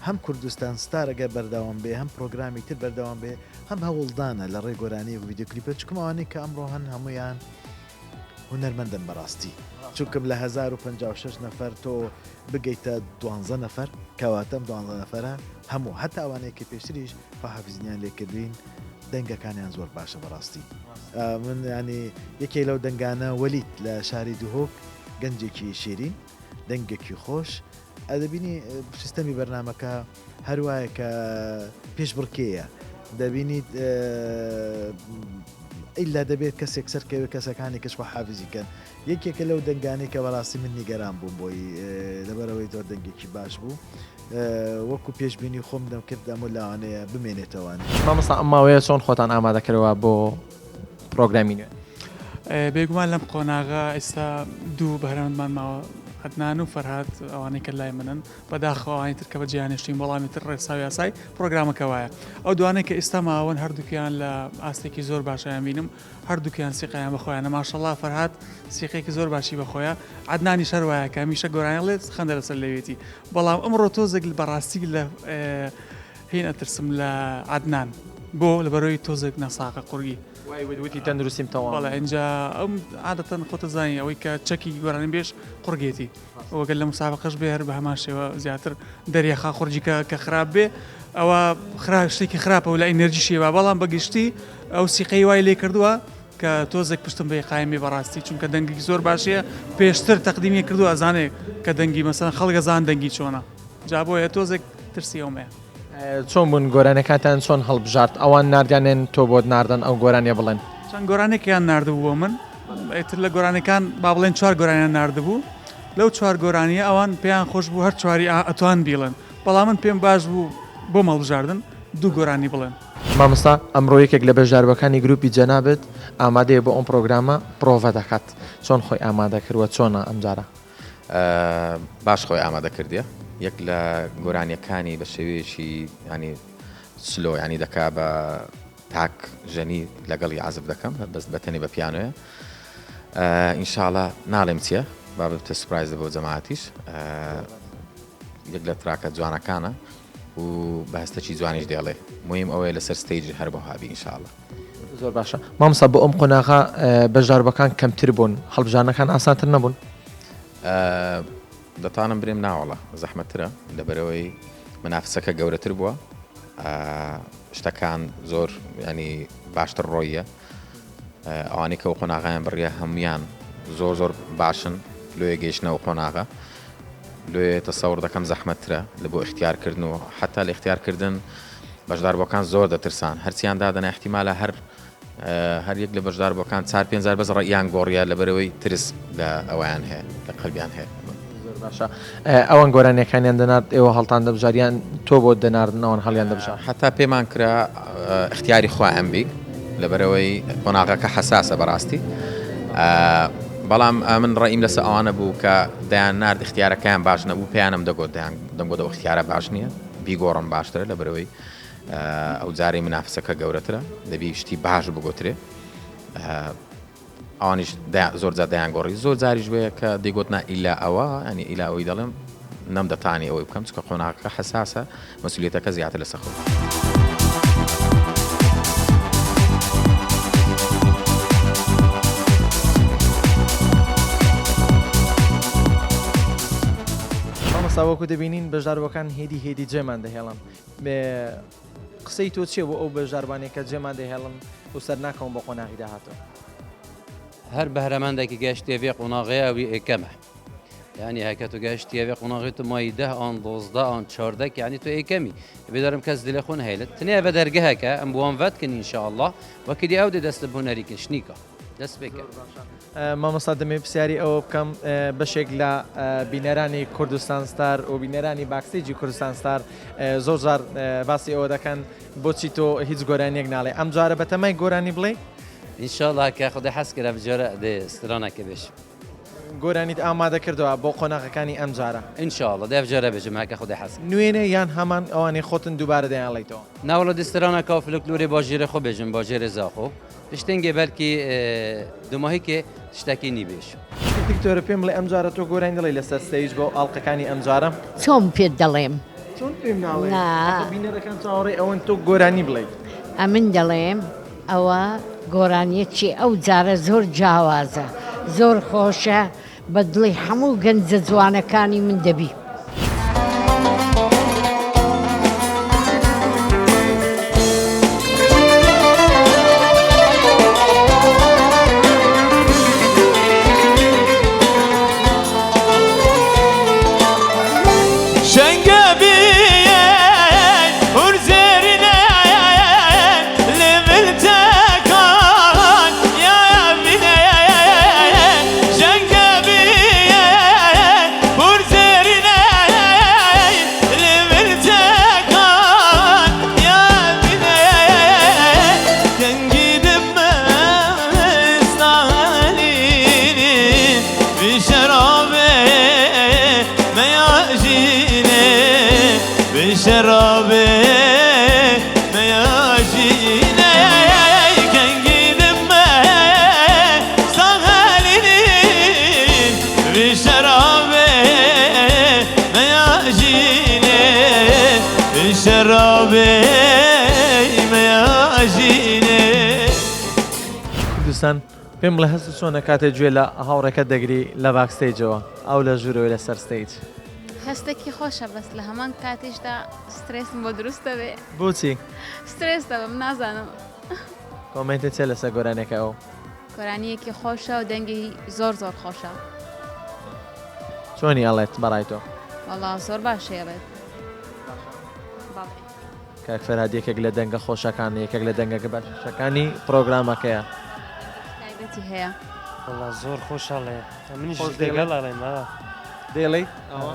هەم کوردستان ستار ئەگەر بەردەوام بێ هەم پرۆگرامی تر بەردەوام بێ هەم هەوڵدانە لە ڕێی گۆرانی و ڤیدیۆ کلیپە چکم ئەوانەی کە ئەمڕۆ هەن هەموویان هونەرمەندن بەڕاستی چونکم لە 1056 نەفەر تۆ بگەیتە دوانزە نەفەر کەواتە ئەم دوانزە نەفەرە هەموو هەتا ئەوانەی کە پێشتریش خواحافیزیان لێ کردوین دەنگەکانیان زۆر باشە بەڕاستی من ینی یەکێک لەو دەنگانە وەلیت لە شاری دهۆک گەنجێکی شیرین دەنگێکی خۆش ئەدەبینی سیستەمی بەرنمەکە هەروایە کە پێشبڕکێیە دەبینیت ئیلا دەبێت کەسێک سەرکەوێت کەسەکانی کەش خواحافیزی کەن یەکێکە لەو دەنگانەی کە بەڕاستی من نیگەران بووم بۆی لەبەرئەوەی زۆر دەنگێکی باش بوو وەکو پێشبینی خۆم دەمکرد ئەمە لەوانەیە بمێنێتەوە. مامۆستا ئەم ماوەیە چۆن خۆتان ئامادە کردوە بۆ پرۆگرامی نوێ؟ بێگومان لەم قۆناغە ئێستا دوو بەهرەمەندمان ماوە عەدنان و فەرهاد ئەوانەی کە لای منن بەداخەوە ئەوانی تر کە بەجێیان هێشتین بەڵامی تر ڕێسا و یاسای پرۆگرامەکە وایە ئەو دوانەی کە ئێستا ماون هەردووکیان لە ئاستێکی زۆر باشیان بینم هەردووکیان سیقەیان بە خۆیانە ماشەڵا فەرهاد سیقەیەکی زۆر باشی بە خۆیە عەدنانیش هەر وایە کە هەمیشە گۆرانی ئەڵێت خەندە لەسەر لێوێتی بەڵام ئەمڕۆ تۆزێک بەڕاستی لە هین ئەترسم لە عەدنان بۆ لەبەرەوەی تۆزێک ناساقە قورگی وای وت وتی تەندروستیم تەواو بەڵێ ئینجا ئەم عادەتەن خۆتە زانی ئەوەی کە چەکی گۆرانی بێژ قوڕگێتی وەگەر لە مسابقەش بێ هەر بە هەمان شێوە زیاتر دەریاخا قورگی کە کە خراپ بێ ئەوە خرا شتێکی خراپە و لە ئینێرجی شێوا بەڵام بە گشتی ئەو سیقەی وای لێ کردووە کە تۆزێک پشتم بێ قایمی بەڕاستی چونکە دەنگێکی زۆر باشەیە پێشتر تەقدیمی کردووە ئەزانێ کە دەنگی مەسەن خەڵک ئەزان دەنگی چۆنە جا بۆیە تۆزێک ترسی ئەوم هەیە. چۆن بوون گۆرانیەکانتان چۆن هەڵبژارد ئەوان ناردیانێن تۆ بۆت ناردن ئەو گۆرانیە بڵێن؟ چەند گۆرانێکیان ناردبوو بۆ من ئیتر لە گۆرانیەکان با بڵێن چوار گۆرانیان ناردبوو لەو چوار گۆرانیە ئەوان پێیان خۆش بوو هەر چواری ئەتوان بیڵێن بەڵام من پێم باش بوو بۆم هەڵبژاردن دوو گۆرانی بڵێن. مامۆستا ئەمڕۆ یەکێک لە بەشداربووەکانی گروپی جەنابت ئامادەیە بۆ ئەم پڕۆگرامە پڕۆڤە دەکات چۆن خۆی ئامادە کردووە چۆنە ئەمجارە؟ باش خۆی ئامادە کردیە یەک لە گۆرانیەکانی بە شێوەیەکی ینی slow ینی دەکا بە تاک ژەنی لەگەڵی عزف دەکەم بەس بەتەنێ بە پیانۆیە ئینشاڵە ناڵێم چییە با ببتە surprise بۆ جەماعەتیش یەک لە track ە جوانەکانە و بە هەستەکی جوانیش دێڵێ مهم ئەوەیە لەسەر stage هەر بۆ هابی ئینشاڵە زۆر باشە مامۆستا بۆ ئەم قۆناغە بەشداربووەکان کەمتر بوون هەڵبژاردنەکان ئاسانتر نەبوون؟ دەتانم برێم ناوەڵا زەحمەتترە لەبەرئەوەی منافسەکە گەورەتر بووە شتەکان زۆر ینی باشتر ڕۆیە ئەوانەی کە ئەو قۆناغیان بڕیە هەمویان زۆر زۆر باشن لۆیە گەیشتنە ئەو قۆناغە لۆیە تەسەور دەکەم زەحمەتترە لە بۆ اختیارکردن و حتا لە اختیارکردن بەشداربووەکان زۆر دەترسان هەرچیان دادەنا احتیمالە هەر هەر یەک لە بەشداربووەکان چار پێنج جار بەس ڕەئیان گۆڕیە لەبەرئەوەی ترس لە ئەوەیان هەیە لە قەلبیان هەیە. زۆر باشە ئەوان گۆرانیەکانیان دەنارد ئێوە هەڵتان دەبژارد یان تۆ بۆت دەناردن ئەوان هەڵیان دەبژارد؟ حەتا پێمان کرا ئیختیاری خۆیان بی لەبەرئەوەی قۆناغەکە حەساسە بەڕاستی بەڵام ئەمن ڕەئیم لەسەر ئەوانە بوو کە دەیان نارد ئیختیارەکەیان باش نەبوو پێیانم دەگۆت دەیان دەمگۆت ئەو ئیختیارە باش نییە بیگۆڕن باشترە لەبەرئەوەی ئەو جارەی منافسەکە گەورەترە دەبی شتی باش بگوترێ ئەوانیش زۆر جار دەیان گۆڕی زۆر جاریش وەیە کە دەیگوت نا ئیلا ئەوە ینی ئیلا ئەوەی دەڵێم نەم دەتانی ئەوەی بکەم چکە قۆناغەکە حساسە مەسولیتەکە زیاتر لەسەر خۆم. مامۆستا وەکو دەبینین بەشداربووەکان هێدی هێدی جێمان دەهێڵن قسەی تۆ چیە بۆ ئەو بەشداربوانەی کە جێمان دەهێڵن و سەرناکەون بۆ قۆناغی داهاتوو؟ هەر بەهرەمەندێکی گەشتێ ڤێ قۆناغێ ئەوی ئێکەمە یعنی هەکە تو گەشتیە ڤێ قۆناغی تو مای دە ئان دۆزدە ئان چاردەک یعنی تو ئێکەمی بێدارم کەس دلێ خۆ نهێلت تنێ ڤە دەرگەهەکە ئەم بوان ڤەتکن ئینشاءاللە وەکی دی ئەو دێ دەست بهونەریکن شنیکا دەست پێکە. مامۆستا دەمەوێت پرسیاری ئەوە بکەم بەشێک لە بینەرانی کوردستان ستار و بینەرانی backstage ی کوردستان ستار زۆر جار باسی ئەوە دەکەن بۆچی تۆ هیچ گۆرانیەک ناڵێ ئەم جارە بەتەمای گۆرانی بڵێ ئینشاءاللە کە خودای حەز کرد ئەم جارە دێ سترانەکە بێژم. گۆرانیت ئامادە کردوە بۆ قۆناغەکانی ئەم جارە؟ ئینشاءاللە دێ ئەم جارە بێژم هەکە خودای حەز کرد. نوێنە یان هەمان ئەوانەی خۆتن دووبارە دەیانڵێیتەوە؟ ناوەڵا دێ سترانەکە فلکلۆرێ باژێرێ خۆ بێژم باژێرێ زاخۆ. پشتنگێ بەلکی دوماهیکێ تشتەکی نی بێژ. دکتۆرە پێم بڵێ ئەمجارە تۆ گۆرانی دەڵێی لەسەر stage بۆ ئاڵقەکانی ئەمجارە؟ چۆن پێت دەڵێم؟ چۆن پێم ناڵێی؟ ئاخە بینەرەکان چاوەڕێی ئەوەن تۆ گۆرانی بڵێی. ئەمن دەڵێم ئەوە گۆرانیەکی ئەو جارە زۆر جیاوازە زۆر خۆشە بە دڵی هەموو گەنجە جوانەکانی من دەبی. کوردستان پێم بڵێ هەست چۆنە کاتێ گوێ لە هاوڕێکەت دەگری لە backstage ەوە ئەو لە ژوورەوەی لەسەر stage؟ هەستێکی خۆشە بەس لە هەمان کاتیشدا سترێسم بۆ دروست دەبێ. بۆچی؟ سترێس دەبم نازانم. comment ت چیە لەسەر گۆرانیەکە ئەو؟ گۆرانیەکی خۆشە و دەنگی زۆر زۆر خۆشە. چۆنی ئەڵێت بەڕای تۆ؟ وەڵا زۆر باشی ئەڵێت. بەڵێ. کاک فەرهاد یەکێک لە دەنگە خۆشەکان یەکێک لە دەنگە باشەکانی پرۆگرامەکەیە. تایبەتی هەیە. وەڵا زۆر خۆش ئەڵێ منیش لەگەڵ ئەڵێم ئا. دەیڵێی ئەوە؟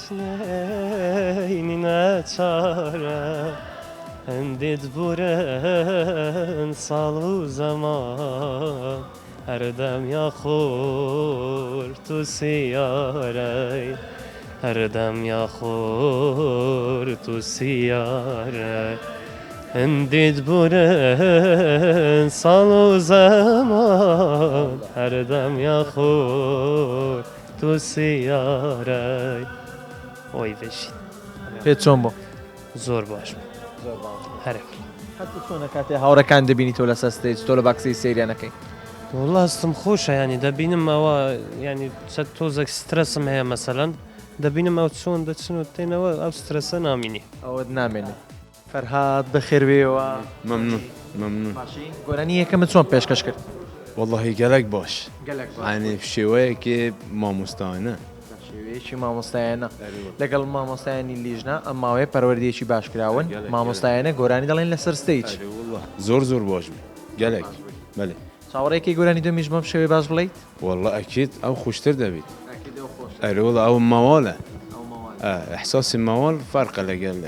چنەینی ناچارە هەندێت بورن ساڵ و زەمان هەردەم یاخۆر تو سیارەی هەردەم یاخۆر تو سیارەی هەندێت بورن ساڵ و زەمان هەردەم یاخۆر تو سیارەی ئۆی بژیت. پێت چۆن بوو؟ زۆر باش بوو. زۆر باش بوو. هەرە. هەستت چۆنە کاتێ هاوڕێکان دەبینیتەوە لەسەر stage تۆ لە backstage سەیریان ئەکەی؟ وەڵا هەستم خۆشە یانی دەبینم ئەوە یانی چەند تۆزێک سترەسم هەیە مەسەلەن دەبینم ئەو چۆن دەچن و تێنەوە ئەو سترەسە نامینی. ئەوەت نامێنێ. فەرهاد بەخێربێیەوە. مەمنون مەمنون. باشی گۆرانی یەکەمت چۆن پێشکەش کرد؟ وەڵاهی گەلەک باش. گەلەک باش. یانی شێوەیەکی مامۆستایانە. بە شێوەیەکی مامۆستایانە. لەگەڵ مامۆستایانی لیژنە ئەم ماوەیە پەروەردەیەکی باش کراون. مامۆستایانە گۆرانی دەڵێن لەسەر stage. ئەرێ وەڵا زۆر زۆر باش بوو گەلەک بەلێ. چاوەڕێکەی گۆرانی دووەمیش بەم شێوەیە باش بڵێیت؟ وەڵا ئەکید ئەو خۆشتر دەبیت. ئەکید ئەو خۆشتر. ئەرێ وەڵا ئەو مەواڵە. ئەو مەواڵە. ئا ئیحساسی مەواڵ فەرقە لەگەل.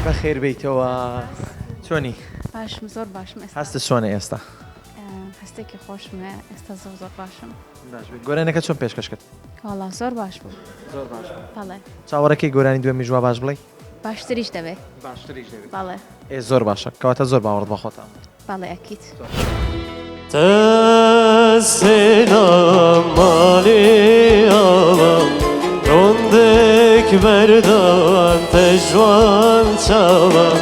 بەخێر بێیتەوە چۆنی؟ باشم زۆر باشم ئێستا. هەستت چۆنە ئێستا؟ هەستێکی خۆشم هەیە ئێستا زۆر زۆر باشم. باش بێت گۆرانەکە چۆن پێشکەش کرد؟ وەڵا زۆر باش بوو. زۆر باش بوو. بەڵێ. چاوەڕێکەی گۆرانی دووەمیش وا باش بڵێی؟ باشتریش دەبێ. باشتریش دەبێ. بەڵێ. ئێ زۆر باشە کەواتە زۆر باوەڕت بە خۆتە. بەڵێ ئەکید. تەسێنام ماڵی ئاوام ڕۆندێک بەردان تەژوان چاوام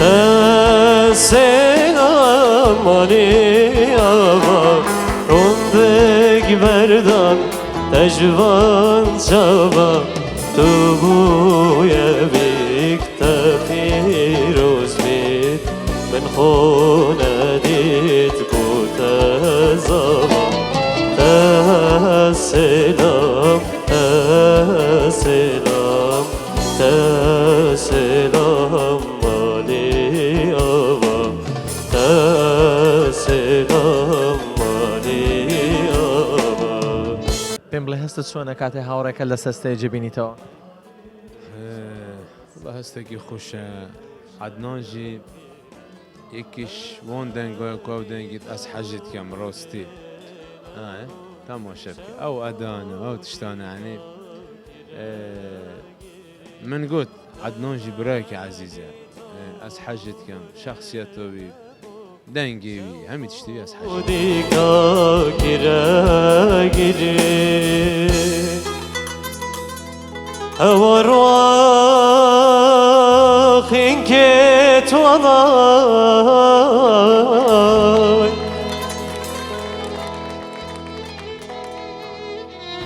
تەسێنام ماڵی ئاوام ڕۆندێک بەردان تەژوان چاوام تو بوویە بیک تە پیرۆز بیت من خۆ نەدیت بۆ تەزاوام تەسێلام تەسێلام تەسێلام ماڵی ئاوام تەسێلام ماڵی ئاوام. پێم بڵێ هەستت چۆنە کاتێ هاوڕێکەت لەسەر stage بینیتەوە؟ وەڵا هەستێکی خۆشە عەدنان ژی یەکیش وان دەنگایە کو ئەو دەنگیت ئەز حەژی دکەم ڕاستی تەماشە بکە ئەو ئەدانە ئەو تشتانە یعنی من گوت عەدنان ژی برایەکی عەزیزە ئەز حەژی دکەم شەخسیەتەوی دەنگی وی هەمی تشتی وی ئەز حەژی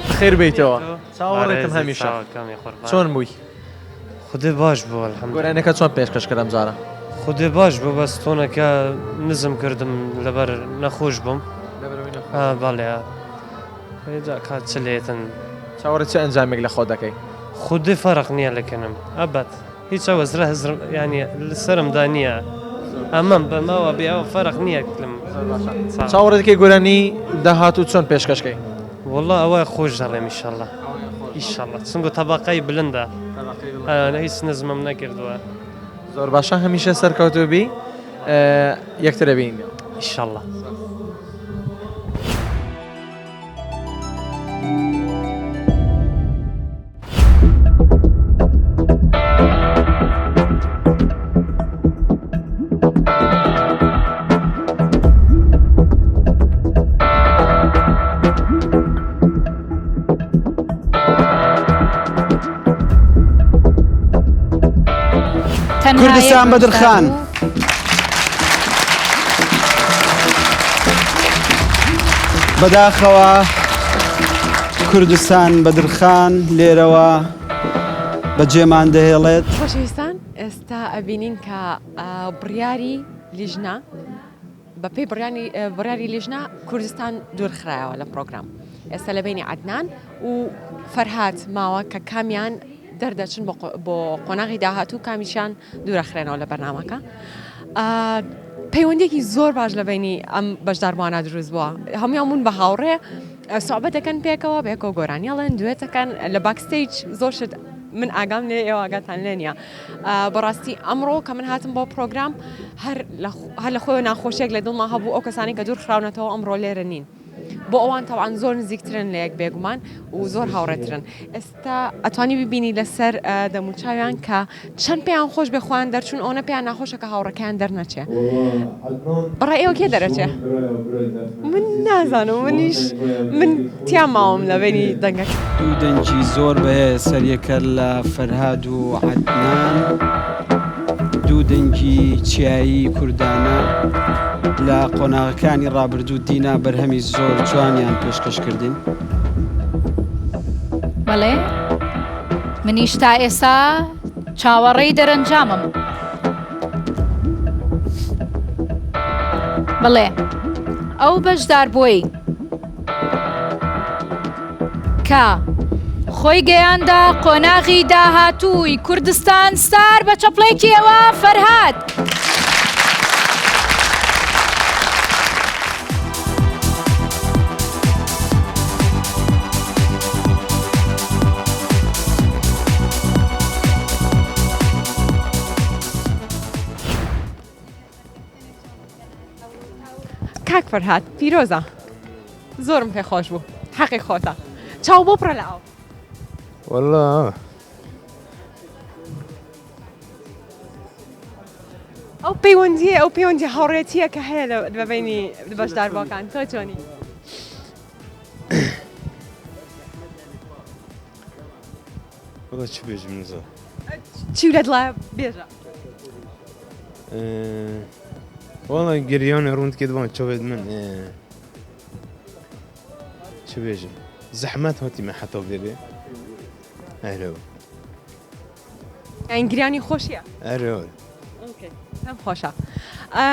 بەخێر بێیتەوە چاوەڕێتم هەمیشە چۆن بووی؟ خودێ باش بوو الحمد گۆرانیەکە چۆن پێشکەش کرد ئەم جارە؟ خودێ باش بوو بەس تۆنەکە نزم کردم لەبەر نەخۆش بووم بەڵێ کات چ لێتن چاوەڕێ چ ئەنجامێک لە خۆت دەکەی؟ خودێ فەرق نییە لەکەنم ئەبەت هیچ ئەوە زرە هزرم یانی لەسەرمدا نییە ئەمەم بەمەوە بێ ئەوە فەرق نییە لەم چاوەڕێ دەکەی گۆرانی داهاتوو چۆن پێشکەش کەی؟ وەڵا ئەوە خۆش دەڵێم ئیشەڵا ئیشەڵا چونکە تەبەقەی بلندە هیچ نزمم نەکردووە. زۆر باشە هەمیشە سەرکەوتوو بی یەکتر ئەبینین ئیشەڵا. کوردستان بەدرخان. بەداخەوە کوردستان بەدرخان لێرەوە. بەجێمان دەهێڵێت. خۆشەویستان ئێستا ئەبینین کە بڕیاری لیژنە بەپێی بڕیاری لیژنە کوردستان دوورخرایەوە لە پرۆگرام ئێستا لە بینی عەدنان و فەرهاد ماوە کە کامیان دەردەچن بۆ قۆناغی داهاتوو کامیشیان دوورەخرێنەوە لە بەرنامەکە. پەیوەندێکی زۆر باش لە بینی ئەم بەشداربووانە دروست بووە هەمویان بوون بە هاوڕێ سوعبەت دەکەن پێکەوە بێکەوە گۆرانیڵێن دوێتەکەن لە backstage زۆر شت من ئاگام لێ ئێوە ئاگاتان لێ نییە بەڕاستی ئەمڕۆ کە من هاتم بۆ پرۆگرام هەر لە خۆی ناخۆشیێک لە دڵما هەبوو ئەو کەسانی کە دوور خراونەتەوە ئەمڕۆ لێرە نین. بۆ ئەوان تەوان زۆر نزیکترن لە یەک بێگومان و زۆر هاوڕێترن ئێستا ئەتوانی ببینی لەسەر دەموچاویان کە چەند پێیان خۆش بێ خۆیان دەرچوون ئەوەنە پێیان ناخۆشە کە هاوڕێکەیان دەرنەچێ بەڕای ئێوە کێ دەرەچێ من نازانم منیش من تیا ماوم لە بینی دەنگەکە. دوو دەنگی زۆر بەهێز هەریەکە لە فەرهاد و عەدنان دوو دەنگی چیایی کوردانە لە قۆناغەکانی ڕابردوو دینا بەرهەمی زۆر جوانیان پێشکەش کردین. بەڵێ منیش تا ئێستا چاوەڕێی دەرەنجامم. بەڵێ ئەو بەشداربووەی کە خۆی گەیاندە قۆناغی داهاتووی کوردستان ستار بە چەپڵێکیەوە فەرهاد. کاک فەرهاد پیرۆزە زۆرم پێ خۆش بوو حەقی خۆتە چاو بۆ پڕە لە ئاو. وەڵا ئەو پەیوەندیە ئەو پەیوەندی هاوڕێتیە کە هەیە لە بینی بەشداربووەکان تۆ چۆنی؟ وەڵا چ بێژم نزا چی لە دڵایە بێژە وەڵا گریانە ڕوون کردوان چۆێت من چ بێژم زەحمەت هاتیمە حتا بێرێ ئەرۆ یان گریانی خۆشیە ئەرۆ پێم خۆشە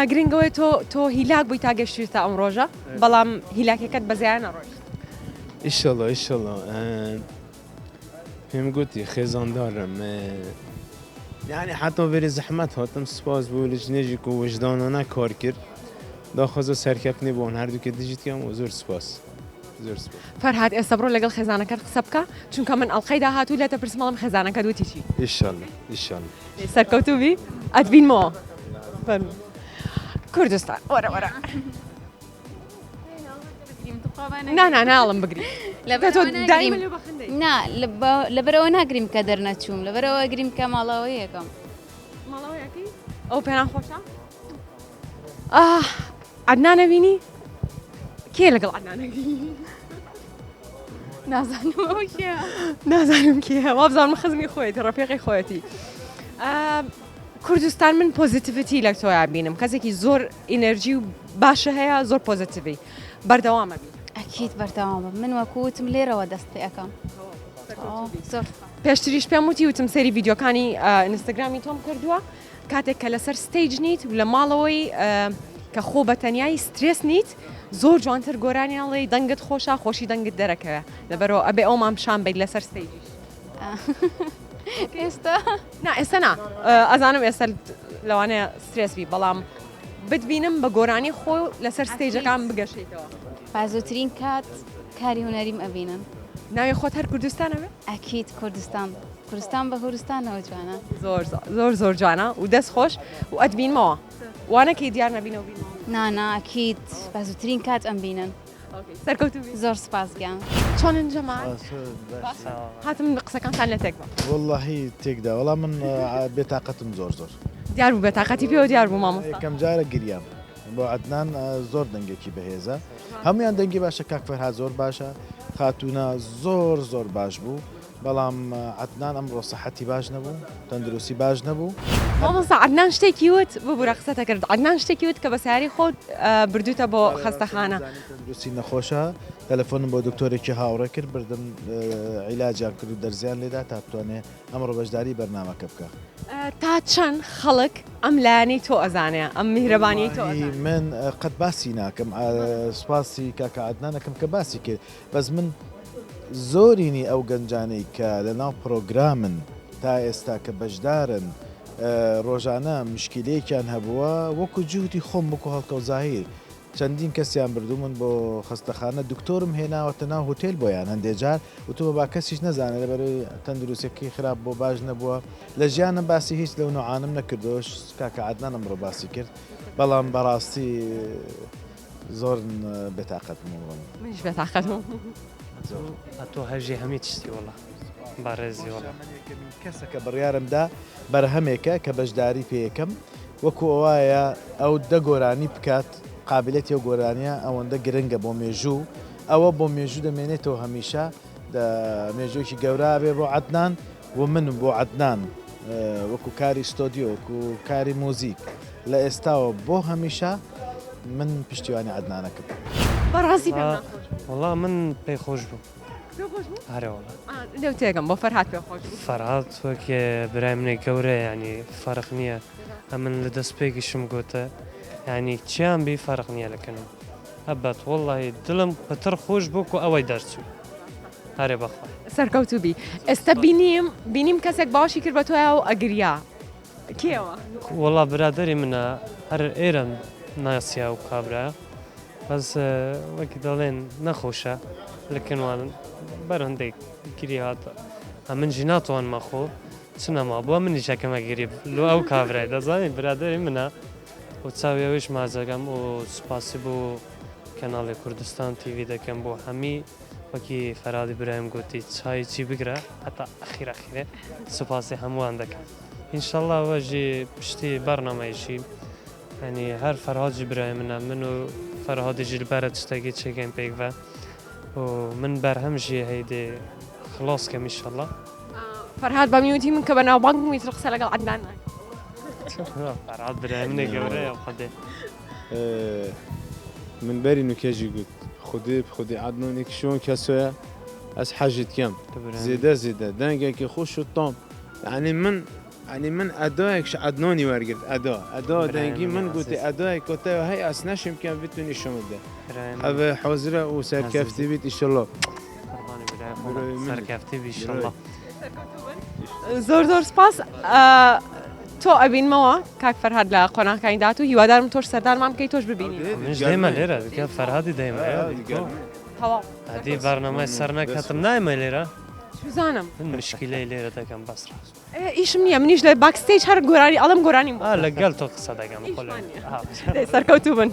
گرنگەوەی تۆ تۆ هیلاک بووی تا گەشتویتە ئەم ڕۆژە بەڵام هیلاکەکەت بەزیان نەڕۆیشت ئیشەڵا ئیشەڵا پێم گوتی خێزاندارم یعنی حتا بێری زەحمەت هاتم سپاس بۆ لجنێژی کو وجدانانە کار کرد داخوازە سەرکەفتنی بۆ هەردووکە دژیت کەم و زۆر سپاس زۆر سپاس. فەرهاد ئێستا بڕۆ لەگەڵ خێزانەکەت قسە بکە چونکە من ئەڵقەی داهاتوو لێت ئەپرسم ئەڵێم خێزانەکەت وتی چی. ئیشەڵا ئیشەڵا. سەرکەوتوو بی ئەتبینمەوە. فەرموو. کوردستان وەرە وەرە. نا نا ناڵم بگری. نا لەبەرئەوە ناگریم کە دەرنەچووم لەبەرئەوە ئەگریم کە ماڵەوەیەکەم. ماڵەوەیەکەی؟ ئەو پێیان خۆشە؟ ئاه عەدنان ئەبینی؟ کێ لەگەڵ عەدنان ئەگری؟ نازانم ئەو کێیە. نازانم کێیە وابزانم خزمی خۆیەتی ڕەفیقی خۆیەتی. کوردستان من positivity لە تۆیا بینم کەسێکی زۆر ئینەرجی و باشە هەیە زۆر positive ی بەردەوامە بی. ئەکید بەردەوامە من وەکو وتم لێرەوە دەست پێ ئەکەم زۆر پێشتریش پێم وتی وتم سەیری ڤیدیۆکانی ئینستاگرامی تۆم کردووە کاتێک کە لەسەر stage نیت و لە ماڵەوەی کە خۆ بە تەنیایی سترێس نیت زۆر جوانتر گۆرانی ئەڵێی دەنگت خۆشە خۆشی دەنگت دەرەکەوێ لەبەرەوە ئەبێ ئەومان پیشان بیت لەسەر stage یش ئێستا نا ئێستا نا ئەزانم ئێستا لەوانەیە سترێس بی بەڵام بتبینم بە گۆرانی خۆ لەسەر stage ەکان بگەشیتەوە. با زووترین کات کاری هونەریم ئەبینن. ناوی خۆت هەر کوردستان ئەبێ؟ ئەکید کوردستان کوردستان بە کوردستانەوە جوانە. زۆر زۆر زۆر جوانە و دەست خۆش و ئەتبینمەوە وانەکەی دیار نەبینەوە بینمەوە. نا نا ئەکید بە زووترین کات ئەمبینن. سەرکەوتوو بی. زۆر سپاس گیان. چۆنن جەماعەت؟ هاتم قسەکانتان لێ تێک بەم. وەڵاهی تێکدا وەڵا من بێتاقەتم زۆر زۆر. دیار بوو بێتاقەتی پێوە دیار بوو مامۆستا. یەکەم جارە گریام بۆ عەدنان زۆر دەنگێکی بەهێزە هەموویان دەنگی باشە کاک فەرهاد زۆر باشە خاتوونە زۆر زۆر باش بوو بەڵام عەدنان ئەمڕۆ سەحەتی باش نەبوو تەندروستی باش نەبوو. مامۆستا عەدنان شتێکی وت ببورە قسەتە کرد عەدنان شتێکی وت کە بە سەیارەی خۆت بردووتە بۆ خەستەخانە. تەندروستی نەخۆشە تەلەفۆنم بۆ دکتۆرێکی هاوڕێ کرد بردم عیلاجیان کرد و دەرزیان لێدا تا بتوانێ ئەمڕۆ بەشداری بەرنامەکە بکا. تا چەند خەڵک ئەم لایەنەی تۆ ئەزانێ ئەم میهرەبانیەی تۆ ئەزانێ؟ من قەت باسی ناکەم سوپاسی کاکە عەدنان ئەکەم کە باسی کرد بەس من زۆرینی ئەو گەنجانەی کە لەناو پرۆگرامن تا ئێستا کە بەشدارن ڕۆژانە مشکیلەیەکیان هەبووە وەکو جوهدی خۆم وەکو هەڵکەوت زاهیر چەندین کەسیان بردوومن بۆ خەستەخانە دکتۆرم هێناوەتە ناو هوتێل بۆیان هەندێ جار وتومە با کەسیش نەزانێ لەبەرئەوەی تەندروستیەکەی خراپ بووە باش نەبووە لە ژیانم باسی هیچ لەو نوعانەم نەکردووە کاکە عەدنان ئەمڕۆ باسی کرد بەڵام بەڕاستی زۆر بێتاقەت بووم ئەمڕۆ من. منیش بێتاقەت بووم. ئەتۆ هەژی هەمی چشتی وەڵا بەڕێزی وەڵا. من یەکەمین کەسە کە بڕیارم دا بەرهەمێکە کە بەشداری پێ یەکەم وەکو ئەوایە ئەو دە گۆرانی بکات قابیلەتی ئەو گۆرانیە ئەوەندە گرنگە بۆ مێژوو ئەوە بۆ مێژوو دەمێنێتەوە هەمیشە مێژوویەکی گەورە ئەبێ بۆ عەدنان و من بۆ عەدنان وەکو کاری ستۆدیۆ وەکو کاری موزیک لە ئێستاوە بۆ هەمیشە من پشتیوانی عەدنانەکەم. بەڕاستی پێم ناخۆش بوو. وەڵا من پێی خۆش بوو. پێ خۆش بوو؟ ئەرێ وەڵا. لەو تێگەم بۆ فەرهاد پێ خۆش بوو. فەرهاد وەک برای منێ گەورەیە یانی فەرق نییە ئەمن لە دەستپێکیشم گۆتە یانی چیان بی فەرق نییە لە کنم ئەبەت وەڵاهی دڵم پتر خۆش بوو کو ئەوەی دەرچوو ئەرێ بەخوا. سەرکەوتوو بی ئێستا بینیم بینیم کەسێک باوەشی کرد بە تۆیا و ئەگریا کێوە؟ وەڵا برادەری منە هەر ئێرە ناسیا و کابرا بەس وەکی دەڵێن نەخۆشە لە کنوان بەر هەندێک گری هات ئەمن ژی ناتوانمە خۆ چ نەما بووە منیش ئەکەمە گریب لۆ ئەو کابرای دەزانی برادەری منە و چاوی ئەویش ماجەکەم و سوپاسی بۆ کەناڵی کوردستان تیڤی دەکەم بۆ هەمی وەکی فەرادی برایم گوتی چای چی بگرە هەتا ئەخیر ئەخیرێ سوپاسی هەمووان دەکەم ئینشەڵا وەژی پشتی بەرنامەیشی یعنی هەر فەرهادی برای منە من و فەرهادی ژی لەبەرە تشتێکی چێکەین پێکڤە و من بەرهەم ژی هەیدێ خلاص کەم ئینشەڵا. فەرهاد بە میوتی من کە بەناوبانگ بووم ئیتر قسە لەگەڵ عەدنان ناکەم. فەرهاد برای منێ گەورەیە خودێ. من بەری نوکەژی گوت خودێ خودێ عەدنان یەک شۆن کەسۆیە ئەس حەژی دکەم زێدە زێدە دەنگێکی خۆش و تام یعنی من یعنی من ئەدایەک عەدنانی وەرگرت ئەدا ئەدا دەنگی من گوتی ئەدایەک کۆتای هەی ئەس نەشم کەم بتونی شمت دە ئەوە حازرە و سەرکەفتی بیت ئیشەڵا. سەرکەفتی بی ئیشەڵا. زۆر زۆر سپاس تۆ ئەبینمەوە کاک فەرهاد لە قۆناغەکانی داهاتوو هیوادارم تۆش سەردانمان بکەی تۆش ببینی. منیش دێمە لێرە دیکە فەرهادی دێمە تەواو. ئەدی بەرنامەی سەرنەکەتم نایمە لێرە. چوزانم. من مشکیلەی لێرە دەکەم بەس ڕاست. ئیشم نییە منیش لە backstage هەر گۆرانی ئەڵێم گۆرانیم بۆ. لەگەل تۆ قسە دەکەم خۆ. سەرکەوتوو بن.